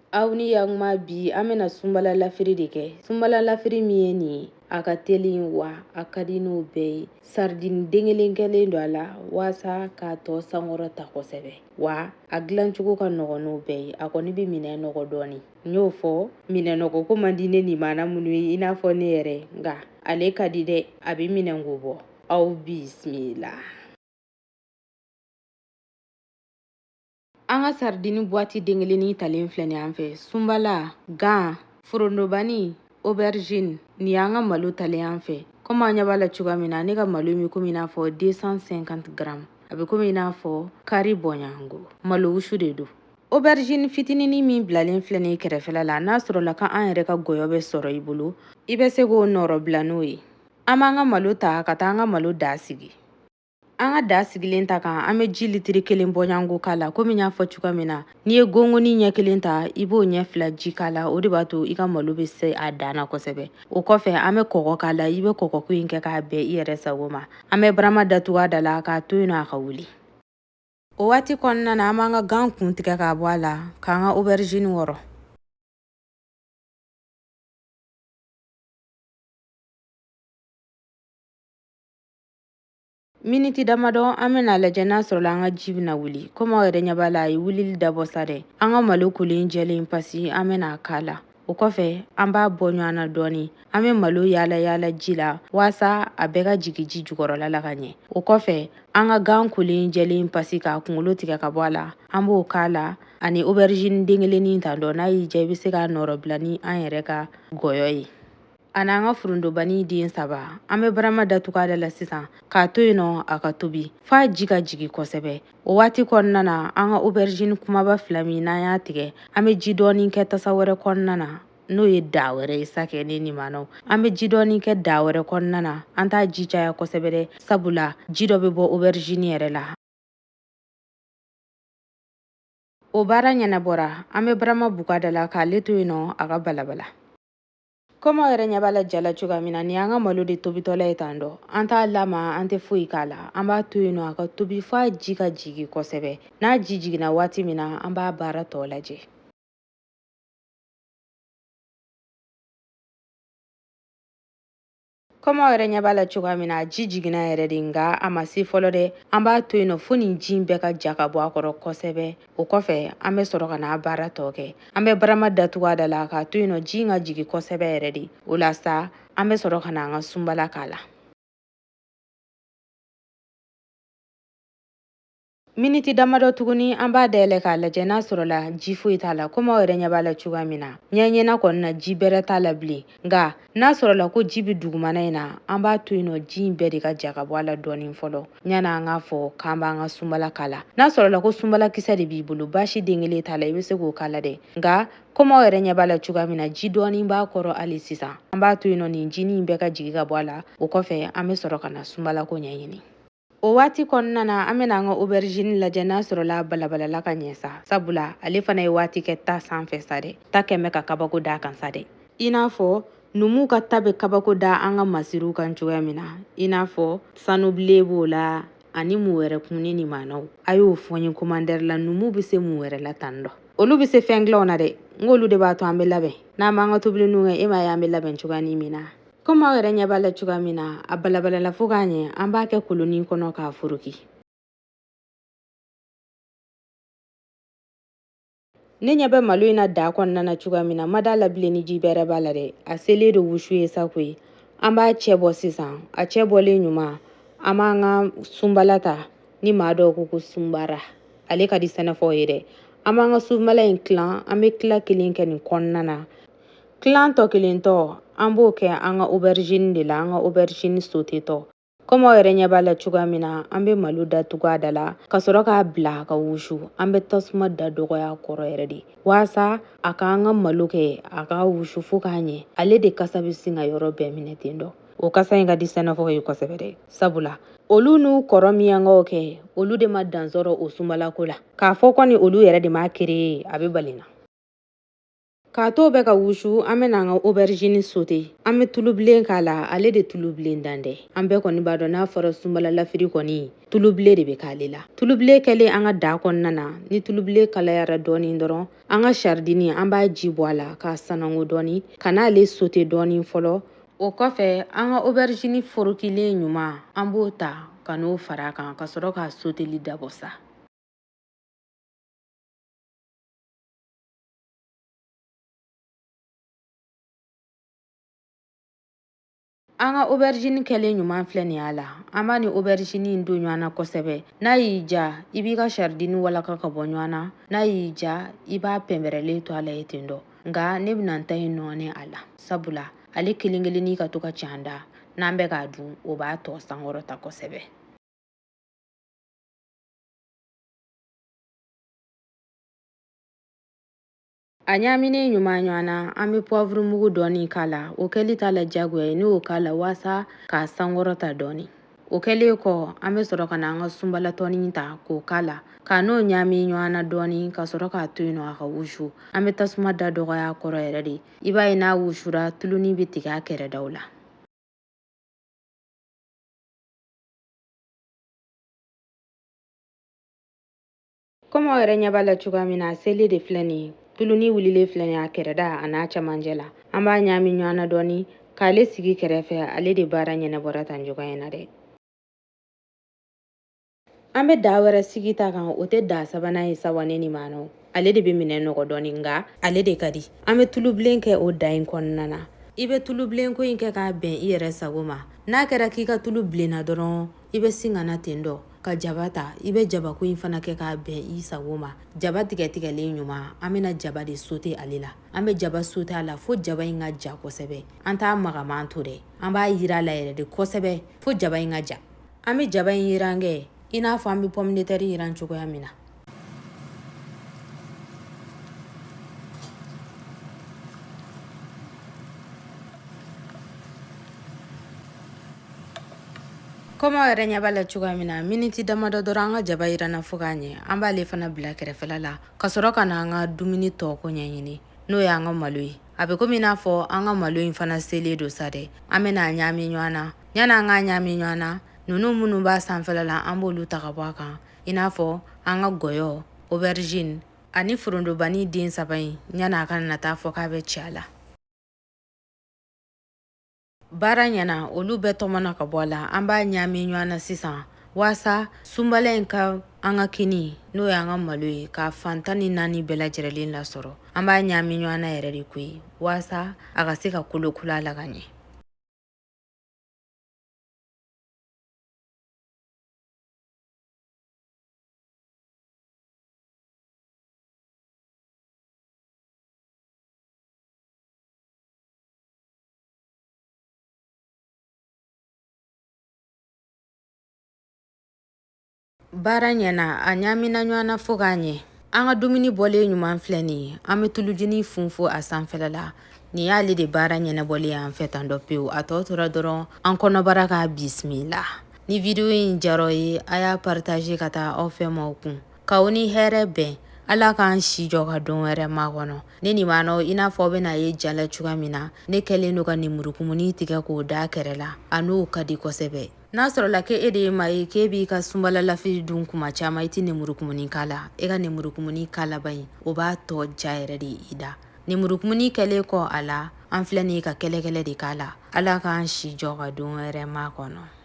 Aw ni yakuma, bi an bɛna sunbala lafiri de kɛ. Sunbala lafiri min ye nin ye, a ka teli wa a ka di n'o bɛɛ ye. Saridini den kelen kɛlen don a la waasa k'a tɔ sankɔrɔta kosɛbɛ, wa a dilancogo ka nɔgɔn n'o bɛɛ ye. A kɔni bɛ minɛn nɔgɔ dɔɔni. N y'o fɔ, minɛn nɔgɔ ko man di ne limana minnu ye i n'a fɔ ne yɛrɛ, nka ale ka di dɛ, a bɛ minɛn ko bɔ. Aw bisimila. An ka saridini buwati den kelennin talen filɛ nin an fɛ. Sunbala, gan, forondobani, aubergine, nin y'an ka malo talen an fɛ. Komi an ɲɛ b'a la cogoya min na, ne ka malo in bɛ komi i n'a fɔ 250 grammes, a bɛ komi i n'a fɔ kari bɔɲango. Malo wusu de don. Aubergine fitininin min bilalen filɛ nin kɛrɛfɛla la, n'a sɔrɔla ka an yɛrɛ ka gɔyɔ bɛ sɔrɔ i bolo, i bɛ se k'o nɔrɔ bila n'o ye. An b'an ka malo ta ka taa an ka malo da sigi. An ka da sigilen ta kan, an bɛ ji litiri kelen bɔɲango k'a la. Komi n y'a fɔ cogoya min na, n'i ye gongoni ɲɛ kelen ta, i b'o ɲɛ fila ji k'a la, o de b'a to i ka malo bɛ se a dan na kosɛbɛ. O kɔfɛ, an bɛ kɔgɔ k'a la. I bɛ kɔgɔko in kɛ k'a bɛn i yɛrɛ sago ma. An bɛ barama datugu a da la k'a to yen nɔ a ka wuli. O waati kɔnɔna na, an b'an ka gan kun tigɛ k'a bɔ a la, k'an ka aubergine wɔrɔ. Miniti damadɔ, an bɛna lajɛ n'a sɔrɔla an ka ji bɛna wuli. Komi aw yɛrɛ ɲɛ b'a la, a ye wulili dabɔ sa dɛ. An ka malo kolen jɛlen pasi, an bɛna a k'a la. O kɔfɛ, an b'a bɔ ɲɔgɔn na dɔɔni. An bɛ malo yaala yaala ji la waasa a bɛɛ ka jigin ji jukɔrɔla la ka ɲɛ. O kɔfɛ, an ka gan kolen jɛlen pasi k'a kunkolo tigɛ ka bɔ a la, an b'o k'a la ani aubergine den kelennin tan dɔ. N'a y'i diya, i bɛ se k'a nɔrɔ bila ni an yɛrɛ ka gɔyɔ ye, ani an ka forondobani den saba. An bɛ barama datugu a da la sisan k'a to yen nɔ a ka tobi f'a ji ka jigin kosɛbɛ. O waati kɔnɔna na, an ka aubergine kumaba fila min n'an y'a tigɛ, an bɛ ji dɔɔni kɛ tasa wɛrɛ kɔnɔna na, n'o ye da wɛrɛ ye sa kɛ ne limanaw. An bɛ ji dɔɔni kɛ da wɛrɛ kɔnɔna na. An t'a ji caya kosɛbɛ dɛ, sabula ji dɔ bɛ bɔ aubergine yɛrɛ la. O baara ɲɛnabɔra, an bɛ barama bugu da la k'ale to yen nɔ a ka balabala. Komi aw yɛrɛ ɲɛ b'a la ja la cogoya min na, nin y'an ka malo de tobitɔla ye tan dɔ. An t'a lama, an tɛ foyi k'a la. An b'a to yen nɔ a ka tobi f'a ji ka jigin kosɛbɛ. N'a ji jiginna waati min na, an b'a baara tɔ lajɛ. Komi aw yɛrɛ ɲɛ b'a la cogoya min na, a ji jiginna yɛrɛ de, nka a ma se fɔlɔ dɛ. An b'a to yen nɔ fo nin ji in bɛɛ ka ja ka bɔ a kɔrɔ kosɛbɛ. O kɔfɛ, an bɛ sɔrɔ ka n'a baara tɔ kɛ. An bɛ barama datugu a da la k'a to yen nɔ ji in ka jigin kosɛbɛ yɛrɛ de. O la sa, an bɛ sɔrɔ ka na an ka sunbala k'a la. Miniti damadɔ tuguni, an b'a dayɛlɛ k'a lajɛ n'a sɔrɔla ji foyi t'a la. Komi aw yɛrɛ ɲɛ b'a la cogoya min na, ɲɛɲɛna kɔni na, ji bɛrɛ t'a la bilen, nka n'a sɔrɔla ko ji bɛ dugumana in na, an b'a to yen nɔ ji in bɛɛ de ka ja ka bɔ a la dɔɔni fɔlɔ yanni an k'a fɔ k'an b'an ka sunbala k'a la. N'a sɔrɔla ko sunbala kisɛ de b'i bolo, baasi den kelen t'a la, i bɛ se k'o k'a la dɛ. Nka komi aw yɛrɛ ɲɛ b'a la cogoya min na, ji dɔɔni b'a kɔrɔ hali sisan. An b'a to yen nɔ nin jinin bɛɛ ka jigin ka bɔ a la. O kɔfɛ, an bɛ sɔrɔ ka na sunbalako ɲɛɲini. O waati kɔnɔna na, an bɛna an ka aubergine lajɛ n'a sɔrɔla balabalala ka ɲɛ sa, sabula ale fana ye waati kɛ ta sanfɛ sa dɛ. Ta kɛn bɛ ka kabako d'a kan sa dɛ, i n'a fɔ numuw ka ta bɛ kabako da an ka masiriw kan cogoya min na, i n'a fɔ sanubilen b'o la ani mun wɛrɛ kun. Ni limanaw, a y'o fɔ n ye commentaire la, numuw bɛ se mun wɛrɛ la tan dɔ? Olu bɛ se fɛn dilanw na dɛ. N k'olu de b'a to an bɛ labɛn n'an b'an ka tobilininw kɛ. E m'a ye an bɛ labɛn cogoya min na? Komi aw yɛrɛ ɲɛ b'a la cogoya min na, a balabalala fo k'a ɲɛ. An b'a kɛ kolonin kɔnɔ k'a foroki. Ne ɲɛ bɛ malo in na da kɔnɔna na cogoya min na, ma d'a la bilen ni ji bɛrɛ b'a la dɛ. A selen don wusu ye sa koyi. An b'a cɛ bɔ sisan. A cɛ bɔlen ɲuman, an b'an ka sunbala ta. Ni maa dɔw ko ko sunbara, ale ka di sɛnɛfɔw ye dɛ. An b'an ka sunbala in tilan. An bɛ tila kelen kɛ nin kɔnɔna na, tilan tɔ kelen tɔ, an b'o kɛ an ka aubergine de la, an ka aubergine sauté tɔ. Komi aw yɛrɛ ɲɛ b'a la cogoya min na, an bɛ malo datugu a da la ka sɔrɔ k'a bila a ka wusu. An bɛ tasuma da dɔgɔya kɔrɔ yɛrɛ de waasa a k'an ka malo kɛ a ka wusu fo k'a ɲɛ. Ale de kasa bɛ sin ka yɔrɔ bɛɛ minɛ ten dɔ. O kasa in ka di sɛnɛfɔw ye kosɛbɛ dɛ, sabula olu n'u kɔrɔ miyankaw kɛ, olu de ma dan sɔrɔ o sunbalako la. K'a fɔ kɔni olu yɛrɛ de m'a créé, a bɛ bali na. K'a to bɛ ka wusu, an bɛna an ka aubergine sauté. An bɛ tulubilen k'a la, ale de tulubilen dan dɛ. An bɛɛ kɔni b'a dɔn n'a fɔra sunbala lafiri kɔni, tulubilen de bɛ k'ale la. Tulubilen kɛlen an ka da kɔnɔna na, ni tulubilen kalayara dɔɔni dɔrɔn, an ka sardini an b'a ji bɔ a la k'a sanango dɔɔni, ka n'ale sauté dɔɔni fɔlɔ. O kɔfɛ an ka aubergine forokilen ɲuman, an b'o ta ka n'o fara a kan ka sɔrɔ k'a sauteli dabɔ sa. An ka aubergine kɛlen ɲuman filɛ nin y'a la, an b'a ni aubergine in don ɲɔgɔn na kosɛbɛ. N'a y'i ja, i b'i ka sardine walaka ka bɔ ɲɔgɔn na. N'a y'i ja, i b'a pɛnpɛrɛlen to a la yen ten dɔ. Nka ne bɛna n ta in nɔɔni a la, sabula ale kelen kelennin ka to ka ci an da n'an bɛ k'a dun, o b'a tɔ sankɔrɔta kosɛbɛ. A ɲaaminen ɲuman ɲɔgɔn na, an bɛ poivre mugu dɔɔni k'a la. O kɛli t'a la diyagoya ye, ne y'o k'a la waasa k'a sankɔrɔta dɔɔni. O kɛlen kɔ, an bɛ sɔrɔ ka na an ka sunbalatɔni ta k'o k'a la, k'a n'o ɲaami ɲɔgɔn na dɔɔni, ka sɔrɔ k'a to yen nɔ a ka wusu. An bɛ tasuma da dɔgɔya a kɔrɔ yɛrɛ de. I b'a ye n'a wusura, tuluni bɛ tigɛ a kɛrɛdaw la. Komi aw yɛrɛ ɲɛ b'a la cogoya min na, a seli de filɛ nin ye. Tuluni wulilen filɛ nin ye a kɛrɛda a n'a cɛmancɛ la. An b'a ɲaami ɲɔgɔn na dɔɔni k'ale sigi kɛrɛfɛ, ale de baara ɲɛnabɔra tan cogoya in na dɛ. An bɛ da wɛrɛ sigi ta kan, o tɛ da sabanan ye sa wa, ne ni maanɔ. Ale de bɛ minɛ nɔgɔ dɔɔni, nka ale de ka di. An bɛ tulubilen kɛ o da in kɔnɔna na. I bɛ tulubilen ko in kɛ k'a bɛn i yɛrɛ sago ma. N'a kɛra k'i ka tulu bilenna dɔrɔn, i bɛ sin ka na ten dɔ ka jaba ta. I bɛ jabako in fana kɛ k'a bɛn i sago ma. Jaba tigɛ tigɛlen ɲuman, an bɛna jaba de sauté ale la. An bɛ jaba sauté a la fo jaba in ka ja kosɛbɛ. An t'a magaman to dɛ, an b'a yira a la yɛrɛ de kosɛbɛ fo jaba in ka ja. An bɛ jaba in yiran kɛ i n'a fɔ an bɛ pomme de terre yiran cogoya min na. Komi aw yɛrɛ ɲɛ b'a la cogoya min na, miniti damadɔ dɔrɔn an ka jaba yiranna fo k'a ɲɛ. An b'ale fana bila kɛrɛfɛla la ka sɔrɔ ka na an ka dumuni tɔ ko ɲɛɲini, n'o y'an ka malo ye. A bɛ komi i n'a fɔ an ka malo in fana selen don sa dɛ. An bɛna a ɲaami ɲɔgɔn na. Yanni an k'a ɲaami ɲɔgɔn na, ninnu minnu b'a sanfɛla la, an b'olu ta ka bɔ a kan, i n'a fɔ an ka gɔyɔ, aubergine ani forondobani den saba in, yanni a kana na taa fɔ k'a bɛ ci a la. Baara ɲɛna, olu bɛɛ tɔmɔna ka bɔ a la. An b'a ɲaami ɲɔgɔn na sisan waasa sunbala in ka an ka kini, n'o y'an ka malo ye, k'a fan 14 bɛɛ lajɛlen lasɔrɔ. An b'a ɲaami ɲɔgɔn na yɛrɛ de koyi, waasa a ka se ka kolokolo a la ka ɲɛ. Baara ɲɛna, a ɲaamina ɲɔgɔn na fo k'a ɲɛ. An ka dumuni bɔlen ɲuman filɛ nin ye. An bɛ tulujini funfun a sanfɛla la. Nin y'ale de baara ɲɛnabɔlen y'an fɛ tan dɔ pewu. A tɔ tora dɔrɔn an kɔnɔbara k'a bisimila. Ni video in diyara aw ye, a y'a partager ka taa aw fɛ maaw kun. K'aw ni hɛrɛ bɛn. Ala k'an si jɔ ka don wɛrɛ makɔnɔ. Ne ni maanɔ, i n'a fɔ aw bɛna ye ja la cogoya min na, ne kɛlen don ka nemurukumuni tigɛ k'o da kɛrɛ la. A n'o ka di kosɛbɛ. N'a sɔrɔla k'e de ye maa ye k'e b'i ka sunbala lafili dun kuma caman, i tɛ nemurukumuni k'a la, e ka nemurukumuni k'a laban in, o b'a tɔ ja yɛrɛ de i da. Nemurukumuni kɛlen kɔ a la, an filɛ nin ye ka kɛlɛkɛlɛ de k'a la. Ala k'an si jɔ ka don wɛrɛ makɔnɔ.